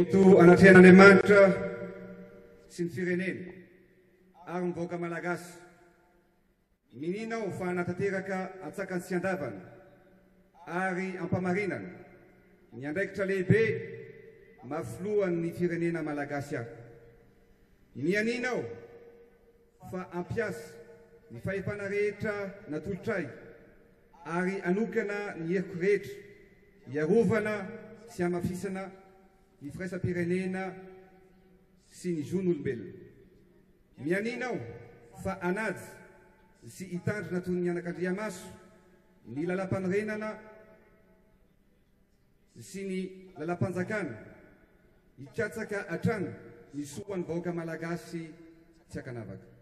Eto anatrehan'Andriamanitra sy ny firenena ary ny vahoaka malagasy, miniana aho fa hanatanteraka antsakany sy andavany ary ampamarinana ny andraikitra lehibe maha filohan'ny firenena malagasy ahy. Mianiana aho fa hampiasa ny fahefana rehetra natolotra ahy ary hanokana ny heriko rehetra hiarovana sy hamafisana ny firaisam-pirenena sy ny zon'olombelona. Mianiana aho fa hanaja sy hitandrina toy ny anakandriamaso ny lalàmpanorenana sy ny lalàmpanjakana, hikatsaka hatrany ny soan'ny vahoaka malagasy tsy ankanavaka.